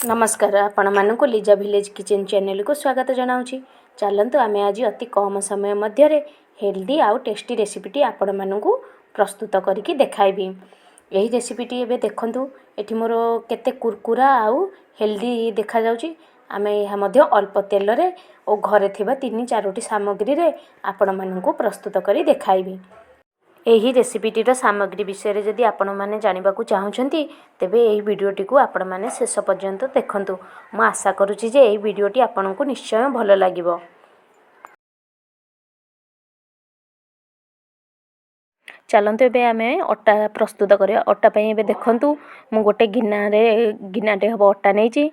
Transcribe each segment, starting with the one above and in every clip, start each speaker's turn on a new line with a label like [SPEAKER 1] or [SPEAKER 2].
[SPEAKER 1] ନମସ୍କାର, ଆପଣମାନଙ୍କୁ Liza village kitchen ଚ୍ୟାନେଲକୁ ସ୍ୱାଗତ ଜଣାଉଛି। ଚାଲନ୍ତୁ, ଆମେ ଆଜି ଅତି କମ ସମୟ ମଧ୍ୟରେ ହେଲ୍ଦି ଆଉ ଟେଷ୍ଟି ରେସିପିଟି ଆପଣମାନଙ୍କୁ ପ୍ରସ୍ତୁତ କରିକି ଦେଖାଇବି। ଏହି ରେସିପିଟି ଏବେ ଦେଖନ୍ତୁ, ଏଠି ମୋର କେତେ କୁରକୁରା ଆଉ ହେଲ୍ଦି ଦେଖାଯାଉଛି। ଆମେ ଏହା ମଧ୍ୟ ଅଳ୍ପ ତେଲରେ ଓ ଘରେ ଥିବା ତିନି ଚାରୋଟି ସାମଗ୍ରୀରେ ଆପଣମାନଙ୍କୁ ପ୍ରସ୍ତୁତ କରି ଦେଖାଇବି। ଏହି ରେସିପିଟିର ସାମଗ୍ରୀ ବିଷୟରେ ଯଦି ଆପଣମାନେ ଜାଣିବାକୁ ଚାହୁଁଛନ୍ତି, ତେବେ ଏହି ଭିଡ଼ିଓଟିକୁ ଆପଣମାନେ ଶେଷ ପର୍ଯ୍ୟନ୍ତ ଦେଖନ୍ତୁ। ମୁଁ ଆଶା କରୁଛି ଯେ ଏହି ଭିଡ଼ିଓଟି ଆପଣଙ୍କୁ ନିଶ୍ଚୟ ଭଲ ଲାଗିବ। ଚାଲନ୍ତୁ, ଏବେ ଆମେ ଅଟା ପ୍ରସ୍ତୁତ କରିବା। ଅଟା ପାଇଁ ଏବେ ଦେଖନ୍ତୁ, ମୁଁ ଗୋଟେ ଗିନାରେ, ଗିନାଟେ ହେବ ଅଟା ନେଇଛି।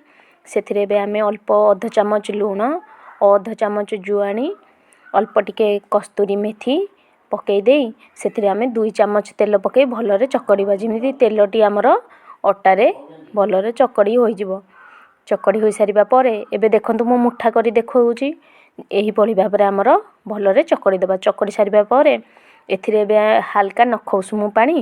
[SPEAKER 1] ସେଥିରେ ଏବେ ଆମେ ଅଳ୍ପ ଅଧ ଚାମଚ ଲୁଣ ଓ ଅଧ ଚାମଚ ଜୁଆଣି, ଅଳ୍ପ ଟିକେ କସ୍ତୁରୀ ମେଥି ପକାଇ ଦେଇ ସେଥିରେ ଆମେ 2 ଚାମଚ ତେଲ ପକାଇ ଭଲରେ ଚକଡ଼ିବା, ଯେମିତି ତେଲଟି ଆମର ଅଟାରେ ଭଲରେ ଚକଡ଼ି ହୋଇଯିବ। ଚକଡ଼ି ହୋଇସାରିବା ପରେ ଏବେ ଦେଖନ୍ତୁ, ମୁଁ ମୁଠା କରି ଦେଖାଉଛି। ଏହିଭଳି ଭାବରେ ଆମର ଭଲରେ ଚକଡ଼ି ଦେବା। ଚକଡ଼ି ସାରିବା ପରେ ଏଥିରେ ଏବେ ହାଲକା ନଖ ଉଷୁମ ପାଣି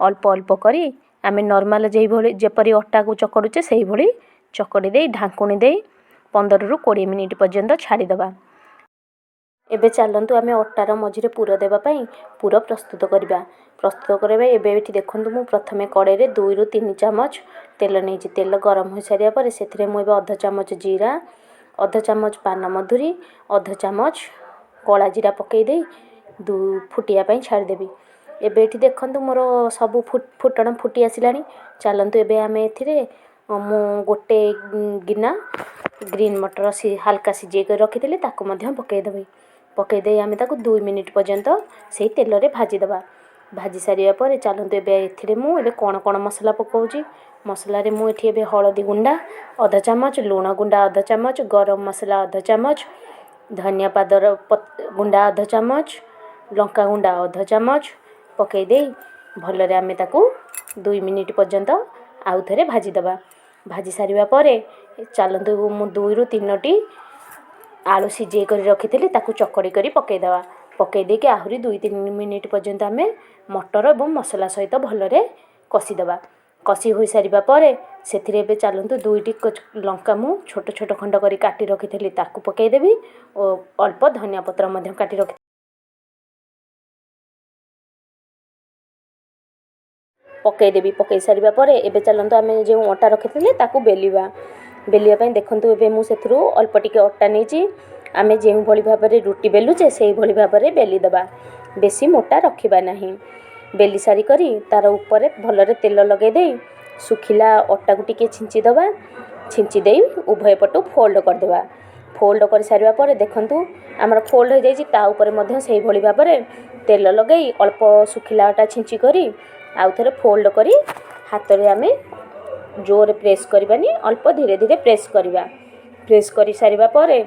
[SPEAKER 1] ଅଳ୍ପ ଅଳ୍ପ କରି ଆମେ ନର୍ମାଲ ଯେଇଭଳି ଯେପରି ଅଟାକୁ ଚକଡ଼ୁଛେ, ସେଇଭଳି ଚକଡ଼ି ଦେଇ ଢାଙ୍କୁଣୀ ଦେଇ 15ରୁ 20 ମିନିଟ୍ ପର୍ଯ୍ୟନ୍ତ ଛାଡ଼ିଦେବା। ଏବେ ଚାଲନ୍ତୁ, ଆମେ ଅଟାର ମଝିରେ ପୁର ଦେବା ପାଇଁ ପୁର ପ୍ରସ୍ତୁତ କରିବା। ପ୍ରସ୍ତୁତ କରିବା ଏବେ ଏଠି ଦେଖନ୍ତୁ, ମୁଁ ପ୍ରଥମେ କଡ଼େଇରେ 2ରୁ 3 ଚାମଚ ତେଲ ନେଇଛି। ତେଲ ଗରମ ହୋଇସାରିବା ପରେ ସେଥିରେ ମୁଁ ଏବେ ଅଧ ଚାମଚ ଜିରା, ଅଧ ଚାମଚ ପାନମଧୁରୀ, ଅଧ ଚାମଚ କଳା ଜିରା ପକାଇ ଦେଇ ଫୁଟିବା ପାଇଁ ଛାଡ଼ିଦେବି। ଏବେ ଏଠି ଦେଖନ୍ତୁ, ମୋର ସବୁ ଫୁଟଣ ଫୁଟି ଆସିଲାଣି। ଚାଲନ୍ତୁ, ଏବେ ଆମେ ଏଥିରେ ମୁଁ ଗୋଟେ ଗିନା ଗ୍ରୀନ୍ ମଟର ହାଲକା ସିଝେଇ କରି ରଖିଥିଲି, ତାକୁ ମଧ୍ୟ ପକାଇଦେବି। ପକାଇ ଦେଇ ଆମେ ତାକୁ 2 ମିନିଟ୍ ପର୍ଯ୍ୟନ୍ତ ସେଇ ତେଲରେ ଭାଜିଦେବା। ଭାଜି ସାରିବା ପରେ ଚାଲନ୍ତୁ, ଏବେ ଏଥିରେ ମୁଁ ଏବେ କ'ଣ କ'ଣ ମସଲା ପକାଉଛି। ମସଲାରେ ମୁଁ ଏଠି ଏବେ ହଳଦୀ ଗୁଣ୍ଡା ଅଧ ଚାମଚ, ଲୁଣ ଗୁଣ୍ଡା ଅଧ ଚାମଚ, ଗରମ ମସଲା ଅଧ ଚାମଚ, ଧନିଆ ପାଦର ଗୁଣ୍ଡା ଅଧ ଚାମଚ, ଲଙ୍କା ଗୁଣ୍ଡା ଅଧ ଚାମଚ ପକାଇ ଦେଇ ଭଲରେ ଆମେ ତାକୁ 2 ମିନିଟ୍ ପର୍ଯ୍ୟନ୍ତ ଆଉ ଥରେ ଭାଜିଦେବା। ଭାଜି ସାରିବା ପରେ ଚାଲନ୍ତୁ, ମୁଁ 2ରୁ 3ଟି ଆଳୁ ସିଝେଇ କରି ରଖିଥିଲି, ତାକୁ ଚକଡ଼ି କରି ପକାଇଦେବା। ପକାଇ ଦେଇକି ଆହୁରି 2 3 ମିନିଟ୍ ପର୍ଯ୍ୟନ୍ତ ଆମେ ମଟର ଏବଂ ମସଲା ସହିତ ଭଲରେ କଷିଦେବା। କଷି ହୋଇସାରିବା ପରେ ସେଥିରେ ଏବେ ଚାଲନ୍ତୁ, 2ଟି ଲଙ୍କା ମୁଁ ଛୋଟ ଛୋଟ ଖଣ୍ଡ କରି କାଟି ରଖିଥିଲି, ତାକୁ ପକାଇଦେବି ଓ ଅଳ୍ପ ଧନିଆ ପତ୍ର ମଧ୍ୟ କାଟି ରଖି ପକାଇଦେବି। ପକାଇ ସାରିବା ପରେ ଏବେ ଚାଲନ୍ତୁ, ଆମେ ଯେଉଁ ଅଟା ରଖିଥିଲେ ତାକୁ ବେଲିବା। ବେଲିବା ପାଇଁ ଦେଖନ୍ତୁ, ଏବେ ମୁଁ ସେଥିରୁ ଅଳ୍ପ ଟିକେ ଅଟା ନେଇଛି। ଆମେ ଯେଉଁଭଳି ଭାବରେ ରୁଟି ବେଲୁଛେ, ସେଇଭଳି ଭାବରେ ବେଲିଦେବା, ବେଶୀ ମୋଟା ରଖିବା ନାହିଁ। ବେଲି ସାରି କରି ତା'ର ଉପରେ ଭଲରେ ତେଲ ଲଗାଇ ଦେଇ ଶୁଖିଲା ଅଟାକୁ ଟିକେ ଛିଞ୍ଚି ଦେବା। ଛିଞ୍ଚି ଦେଇ ଉଭୟ ପଟୁ ଫୋଲ୍ଡ କରିଦେବା। ଫୋଲ୍ଡ କରିସାରିବା ପରେ ଦେଖନ୍ତୁ, ଆମର ଫୋଲ୍ଡ ହୋଇଯାଇଛି। ତା ଉପରେ ମଧ୍ୟ ସେଇଭଳି ଭାବରେ ତେଲ ଲଗାଇ ଅଳ୍ପ ଶୁଖିଲା ଅଟା ଛିଞ୍ଚି କରି ଆଉ ଥରେ ଫୋଲ୍ଡ କରି ହାତରେ ଆମେ ଜୋରରେ ପ୍ରେସ୍ କରିବାନି, ଅଳ୍ପ ଧୀରେ ଧୀରେ ପ୍ରେସ୍ କରିବା। ପ୍ରେସ୍ କରିସାରିବା ପରେ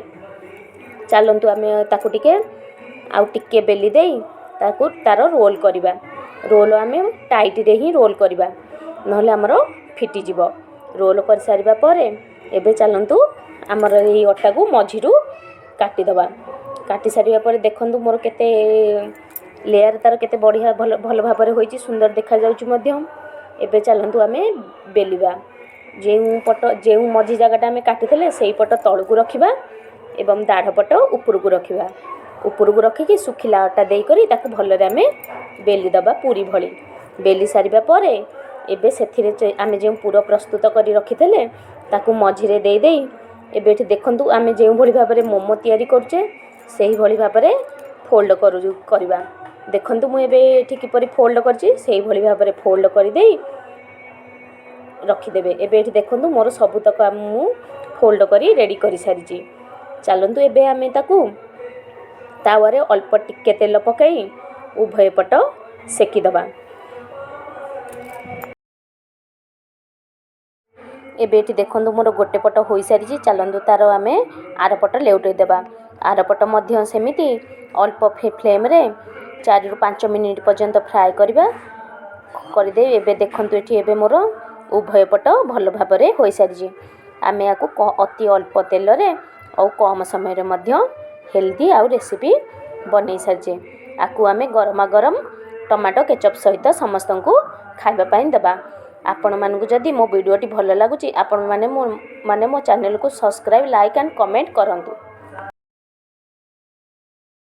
[SPEAKER 1] ଚାଲନ୍ତୁ, ଆମେ ତାକୁ ଟିକେ ଆଉ ଟିକେ ବେଲି ଦେଇ ତାକୁ ତା'ର ରୋଲ୍ କରିବା। ରୋଲ୍ ଆମେ ଟାଇଟ୍ରେ ହିଁ ରୋଲ୍ କରିବା, ନହେଲେ ଆମର ଫିଟିଯିବ। ରୋଲ୍ କରିସାରିବା ପରେ ଏବେ ଚାଲନ୍ତୁ, ଆମର ଏଇ ଅଟାକୁ ମଝିରୁ କାଟିଦେବା। କାଟି ସାରିବା ପରେ ଦେଖନ୍ତୁ, ମୋର କେତେ ଲେୟାର ତା'ର କେତେ ବଢ଼ିଆ ଭଲ ଭଲ ଭାବରେ ହୋଇଛି, ସୁନ୍ଦର ଦେଖାଯାଉଛି ମଧ୍ୟ। ଏବେ ଚାଲନ୍ତୁ, ଆମେ ବେଲିବା। ଯେଉଁ ପଟ, ଯେଉଁ ମଝି ଜାଗାଟା ଆମେ କାଟିଥିଲେ, ସେଇ ପଟ ତଳକୁ ରଖିବା ଏବଂ ଦାଢ଼ ପଟ ଉପରକୁ ରଖିବା। ଉପରକୁ ରଖିକି ଶୁଖିଲା ଅଟା ଦେଇକରି ତାକୁ ଭଲରେ ଆମେ ବେଲି ଦେବା ପୁରୀ ଭଳି। ବେଲି ସାରିବା ପରେ ଏବେ ସେଥିରେ ଆମେ ଯେଉଁ ପୁର ପ୍ରସ୍ତୁତ କରି ରଖିଥିଲେ, ତାକୁ ମଝିରେ ଦେଇ ଦେଇ ଏବେ ଏଠି ଦେଖନ୍ତୁ, ଆମେ ଯେଉଁଭଳି ଭାବରେ ମୋମୋ ତିଆରି କରୁଛେ, ସେହିଭଳି ଭାବରେ ଫୋଲ୍ଡ କରିବା। ଦେଖନ୍ତୁ, ମୁଁ ଏବେ ଏଠି କିପରି ଫୋଲ୍ଡ କରିଛି। ସେଇଭଳି ଭାବରେ ଫୋଲ୍ଡ କରିଦେଇ ରଖିଦେବେ। ଏବେ ଏଠି ଦେଖନ୍ତୁ, ମୋର ସବୁତକ ମୁଁ ଫୋଲ୍ଡ କରି ରେଡ଼ି କରିସାରିଛି। ଚାଲନ୍ତୁ, ଏବେ ଆମେ ତାକୁ ତାୱାରେ ଅଳ୍ପ ଟିକେ ତେଲ ପକାଇ ଉଭୟ ପଟ ସେକିଦେବା। ଏବେ ଏଠି ଦେଖନ୍ତୁ, ମୋର ଗୋଟେ ପଟ ହୋଇସାରିଛି। ଚାଲନ୍ତୁ, ତା'ର ଆମେ ଆର ପଟ ଲେଉଟେଇ ଦେବା। ଆର ପଟ ମଧ୍ୟ ସେମିତି ଅଳ୍ପ ଫ୍ଲେମ୍ରେ 4ରୁ 5 ମିନିଟ୍ ପର୍ଯ୍ୟନ୍ତ ଫ୍ରାଏ କରିବା। କରିଦେଇ ଏବେ ଦେଖନ୍ତୁ, ଏଠି ଏବେ ମୋର ଉଭୟ ପଟ ଭଲ ଭାବରେ ହୋଇସାରିଛି। ଆମେ ୟାକୁ ଅତି ଅଳ୍ପ ତେଲରେ ଆଉ କମ୍ ସମୟରେ ମଧ୍ୟ ହେଲ୍ଦି ଆଉ ରେସିପି ବନେଇ ସାରିଛେ। ଆକୁ ଆମେ ଗରମା ଗରମ ଟମାଟୋ କେଚପ୍ ସହିତ ସମସ୍ତଙ୍କୁ ଖାଇବା ପାଇଁ ଦେବା। ଆପଣମାନଙ୍କୁ ଯଦି ମୋ ଭିଡ଼ିଓଟି ଭଲ ଲାଗୁଛି, ଆପଣମାନେ ମୋ ମାନେ ମୋ ଚ୍ୟାନେଲକୁ ସବସ୍କ୍ରାଇବ୍, ଲାଇକ୍ ଆଣ୍ଡ କମେଣ୍ଟ କରନ୍ତୁ।